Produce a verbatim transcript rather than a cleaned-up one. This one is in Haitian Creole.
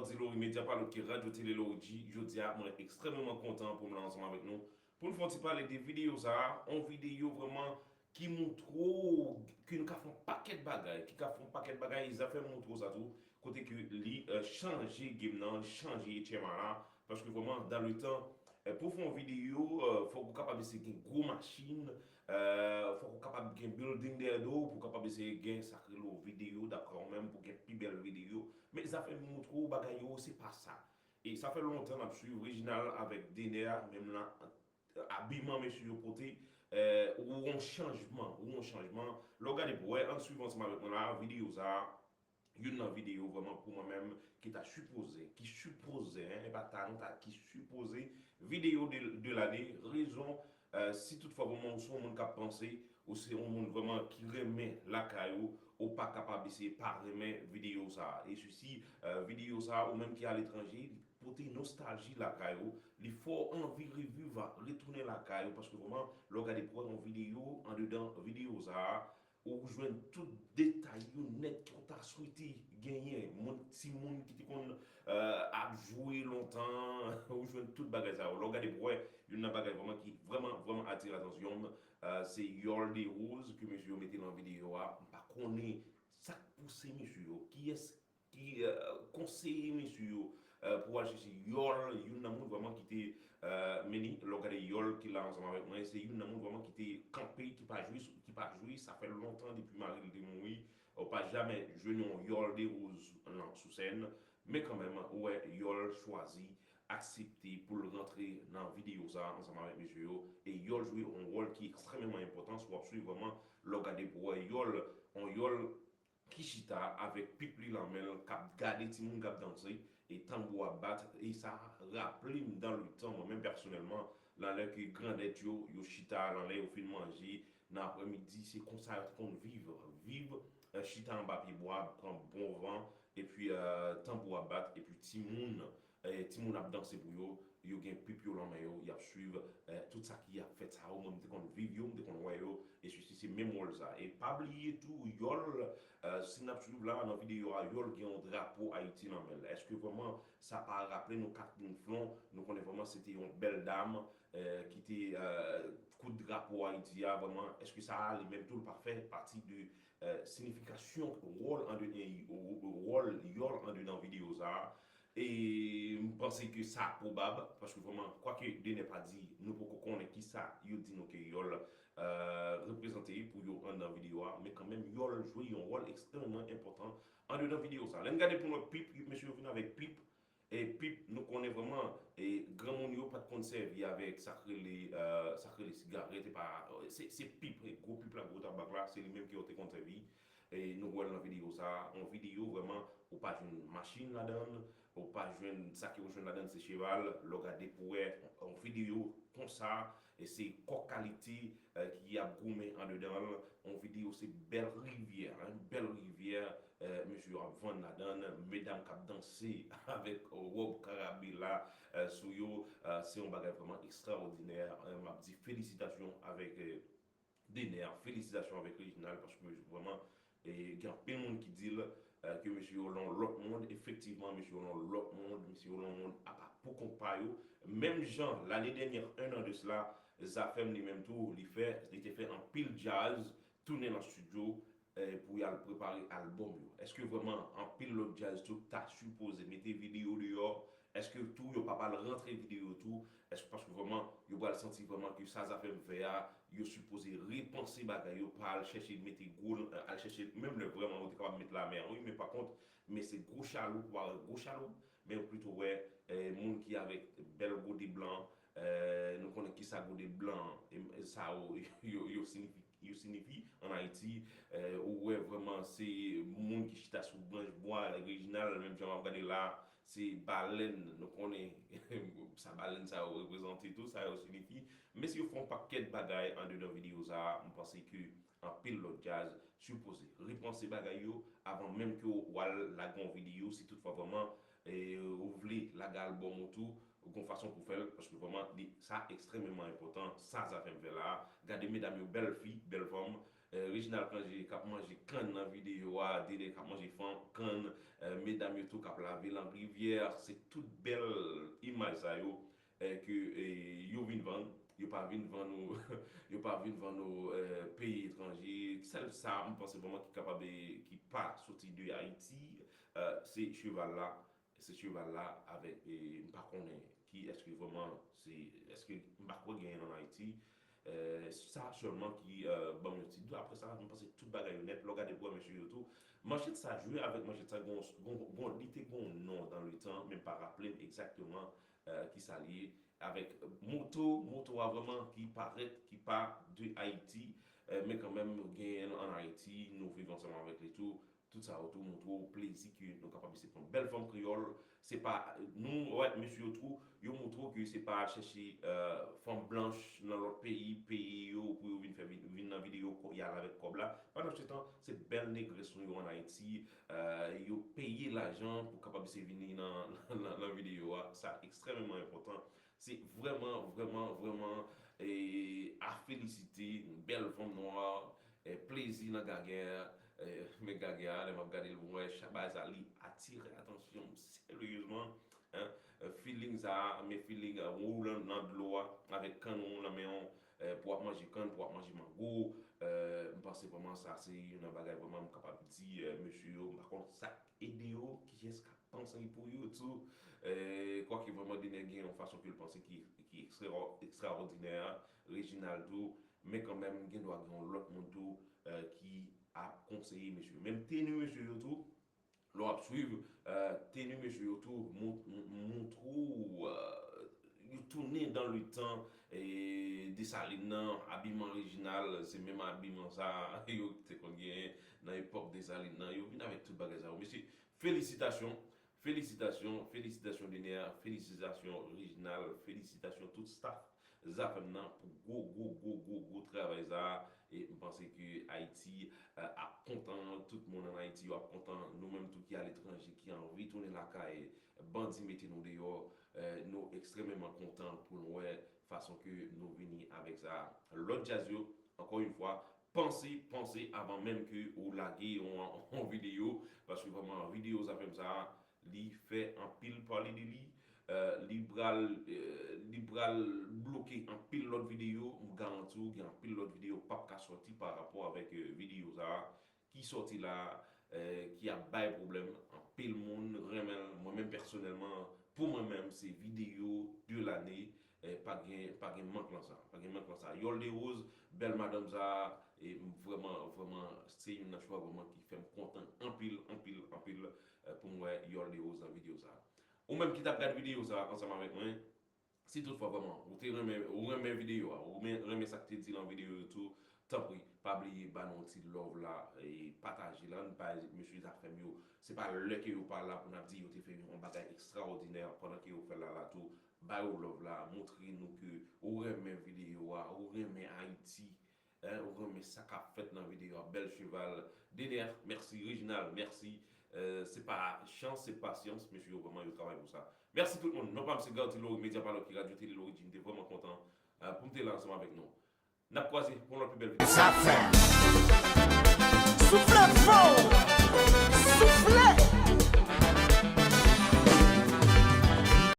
Zilori Media, pa lòt ke Radyo Tele Loriji. Jodi a, mwen ekstrèmeman kontan pou m la ansanm avèk nou pou n fè yon ti pale de videyo sa a, yon videyo vrèman ki montre w ke nou ka fè yon pakèt bagay, ki ka fè yon pakèt bagay, e zafè m montre w sa tou, kote ke li eh, chanje game nan, li chanje H M A la, paske vrèman, dans le temps, eh, pou fè yon videyo, eh, fòk ou kapab eseye gen gwo machin, eh, fòk ou kapab gen building dèyè do w, pou w kapab eseye gen sa k rele w videyo, daprè w menm, pou gen pi bèl videyo. Men zafè m montre w bagay yo, se pa sa. E sa fè lontan n ap swiv Reginald avèk Dener, menm nan abiman mesye yo pote, eh, ou yon chanjman, ou yon chanjman. Lè w gade pou wè, ann swiv ansanm avèk mwen la, videyo sa a, youn nan videyo vrèman pou mwen menm ki ta sipoze, ki sipoze, en, e pa ta non, ta, ki sipoze videyo de, de lane, rezon, eh, si toutfwa vrèman ou se yon moun k ap panse, ou se yon moun vrèman ki renmen lakay ou, ou pa kapab eseye pa renmen videyo sa a. E sisi, eh, videyo sa a, ou menm ki aletranje, li pote nostalji lakay ou, li fè w anvi reviv, retounen lakay ou, paske vrèman, lè w gade pou wè yon videyo, andedan videyo sa a, ou jwenn tout detay yo nèt ke w ta swete genyen. Moun, timoun ki te konn eh, ap jwe lontan, ou jwenn tout bagay sa yo. Lè w gade pou wè, youn nan bagay vrèman ki vrèman, vrèman atire atansyon m, eh, se Yòl Dewoz ke mesye yo mete nan videyo a. M pa konnen sa k pouse mesye yo, kiyès ki eh, konseye mesye yo eh, pou al chèche Yòl, youn nan moun vrèman ki te eh, men li, lè w gade Yòl ki la ansanm avèk mwen, se youn nan moun vrèman ki te kanpe, ki pa jwe, ki pa jwe, sa fè lontan depi mari l te mouri, ou pa jamè jwenn yon Yòl Dewoz nan, sou sèn, men kanmenm, ou wè Yòl chwazi aksepte pou l rantre nan videyo sa ansanm avèk mesye yo, e Yòl jwe yon wòl ki ekstrèmeman enpòtan, si w ap swiv vrèman, lè w gade pou wè Yòl, yon Yòl ki chita avèk pip li nan men l, k ap gade timoun k ap danse, e tanbou ap bat, e sa raple m dans le temps, mwen menm pèsonèlman, nan lè ke grandèt yo, yo chita, nan lè yo fin manje, nan aprèmidi, se konsa yo te konn viv, viv, eh, chita anba pye bwa, pran bon van, epi eh, tanbou ap bat, epi timoun, eh, timoun ap danse pou yo, yo gen pip yo nan men yo, y ap swiv eh, tout sa ki ap fèt sa yo, mwen m te konn viv yo, m te konn wè yo, e sisi se menm wòl sa. E pa bliye tou, Yòl, eh, si n ap swiv la nan videyo a, Yòl gen yon drapo Ayiti nan men l. Èske vrèman sa pa raple nou Catherine Flon? Nou konnen vrèman se te yon bèl dam eh, ki te eh, koud drapo Ayiti a, vrèman, èske sa a li menm tou l pa fè pati de eh, siyifikasyon wòl andedan, wòl Yòl andedan videyo sa a? E m panse ke sa pwobab, paske vrèman, kwake Dener pa di, nou poko konnen kisa yo di nou ke Yòl eh, reprezante pou yo anndan videyo a, men kanmenm, Yòl jwe yon wòl ekstrèmeman enpòtan andedan videyo sa a. Lè n gade pou n wè pip, mesye yo vin avèk pip, e pip, nou konnen vrèman, e granmoun yo pa t konn sèvi avèk sa k rele, eh, sa k rele sigarèt, e pa, se, se pip, e gwo pip la, gwo tabak la, se li menm ke yo te konn sèvi. E nou wè l nan videyo sa a, yon videyo vrèman, ou pa jwenn machin ladan l, ou pa jwenn, sa ke ou jwenn ladan l se cheval, lè w gade pou wè yon videyo konsa, e se kòk kalite eh, ki ap goumen andedan l, yon videyo se bèl rivyè, en, bèl rivyè, eh, mesye yo ap vann ladan l, medam k ap danse avèk wòb karabela eh, sou yo, eh, se yon bagay vrèman ekstraòdinè, eh, m ap di felisitasyon avèk eh, Dener, felisitasyon avèk Reginald, paske vrèman, e, gen anpil moun ki di l eh, ke mesye yo lan yon lòt mond, efektivman, mesye yo lan yon lòt mond, mesye yo lan yon mond apa pou kont pa yo. Menm jan, lane dènyè, en an de sila, Zafèm li menm tou, li fè, li te fè anpil djaz tounen nan estidyo eh, pou y al prepare albòm yo. Èske vrèman anpil lòt djaz tou ta sipoze mete videyo deyò? Èske tou yo pa pral rantre videyo tou? Èske paske vrèman yo pral santi vrèman ke sa Zafèm fè a, yo sipoze repanse bagay yo, pa al chèche mete gwo, al chèche, menm lè vrèman yo te kapab met lamè an, wi, men pa kont, men se gwo chaloup, ou pa wè gwo chaloup, men yo plito wè eh, moun ki avèk bèl gode blan, eh, nou konnen kisa gode blan, e, sa yo, yo, yo siyifi, yo siyifi ann Ayiti, eh, ou wè vrèman se moun ki chita sou branch bwa, Reginald, menm jan w ap gade la, se balèn, nou konnen sa balèn sa yo reprezante tou, sa yo siyifi. Men si yo fè yon pakèt bagay andedan videyo sa a, m panse ke anpil lòt djaz sipoze repanse bagay yo avan menm ke w al lage yon videyo, si toutfwa vrèman eh, ou vle lage albòm ou tou, gon fason pou fè l, paske vrèman, li, sa ekstrèmeman enpòtan, sa Zafèm fè la a. Gade medam yo, bèl fi, bèl fanm, Reginald Cangé k ap manje kann nan videyo a, Dener k ap manje kann, medam yo tou k ap lave nan rivyè, se tout bèl imaj sa yo ke yo vin vann. Yo pa vin vann nou, yo pa vin vann nou peyi etranje. Sèl sa m panse vrèman ki kapab, ki pa soti de Ayiti, se cheval la. Se cheval la avèk, m pa konnen ki èske vrèman se, èske m pa kwè genyen an Ayiti. Sa sèlman ki ban m yon ti dout. Apre sa, m panse tout bagay yo nèt. Lè w gade pou wè mesye yo tou, manchèt sa, jwe avèk manchèt sa, gon, gon, gon, li te gon non dan letan, men m pa raple m egzakteman ki sa l ye. Avèk moto, moto a vrèman ki parèt, ki pa de Ayiti, men kanmenm genyen l an Ayiti, nou viv ansanm avèk li tou. Tout sa yo tou montre w plezi ke nou kapab isi pran bèl fanm kreyòl. Se pa, nou wè mesye yo tou, yo montre w ke se pa al chèche fanm blanch nan lòt peyi, peye yo pou yo vin fè, vin nan videyo, y al avèk kòb la. Pandan se tan, se bèl negrès nou yo an Ayiti, yo peye lajan pou kapab isi vini nan, nan, nan videyo a. Sa ekstrèmeman enpòtan. Se vrèman, vrèman, vrèman a felisite. Bèl fanm nwa, plezi nan gagè. Men gagè a, lè m ap gade l, mwen wè chabaz a, li atire atansyon m seryezman. Feeling sa, men feeling ou nan, nan dlo a avèk kann ou nan men w, pou w ap manje kann, pou w ap manje mango. M panse vrèman sa se youn nan bagay vrèman m kapab di mesye yo, m pa konn sa k ede yo, kiyès k ap panse pou yo tou. Kwake vrèman Dener gen yon fason ke l panse ki, ki ekstra, ekstraòdinè, Reginald tou, men kanmenm gen dwa gen yon lòt moun tou ki ap konseye mesye yo. Menm teni mesye yo tou, lè w ap swiv teni mesye yo tou, montre w yo tounen dan letan Desalin nan, abiman Reginald, se menm abiman sa yo te konn genyen nan epòk Desalin nan. Yo vin avèk tout bagay sa yo. Mesye, felisitasyon, felisitasyon, felisitasyon Dener, felisitasyon Reginald, felisitasyon tout staff Zafèm nan pou gwo, gwo, gwo, gwo, gwo travay sa a. E m panse ke Ayiti ap kontan, tout moun an Ayiti yo ap kontan, nou menm tou ki aletranje, ki anvi tounen lakay, bandi mete nou deyò, nou ekstrèmeman kontan pou n wè fason ke nou vini avèk sa. Lòt djaz yo, ankò yon fwa, panse, panse avan menm ke ou lage yon, yon videyo, paske vrèman videyo Zafèm sa a, li fè anpil pale de li, li pral, li pral bloke anpil lòt videyo, m garanti w gen anpil lòt videyo p ap ka sòti pa rapò avèk videyo sa a ki sòti la, ki ap bay pwoblèm anpil moun renmen l. Mwen menm pèsonèlman, pou mwen menm, se videyo de lane, pa gen, pa gen mank lan sa, pa gen mank lan sa. Yòl de Woz, bèl madanm sa, e vrèman, vrèman, se youn nan chwa vrèman ki fè m kontan anpil, anpil, anpil, pou m wè Yòl de Woz nan videyo sa. Ou menm ki t ap gad videyo sa ansanm avèk mwen, si toutfwa vrèman ou te renmen, ou renmen videyo a, ou renmen, renmen sa k te di lan videyo yo tou, tanpri, pa bliye ba nou yon ti love la, e pataje l, ann bay mesye Zafèm yo. Se pa lè ke yo pa la pou n ap di yo te fè yon bagay ekstraòdinè pandan ke yo fè l la la tou. Ba yo love la, montre nou ke ou renmen videyo a, ou renmen Ayiti, ou renmen sa k ap fèt nan videyo a. Bèl cheval. Dener, mèsi. Reginald, mèsi. Se pa chans, se pasyans, mesye yo vrèman yo travay pou sa. Mèsi tout moun. Non pa m se Garty Laurie, medya pa lòt ki Radyo Tele Lorijin. M te vrèman kontan pou m te la ansanm avèk nou. N ap kwaze pou yon lòt pi bèl videyo. Zafèm. Soufle fò! Soufle!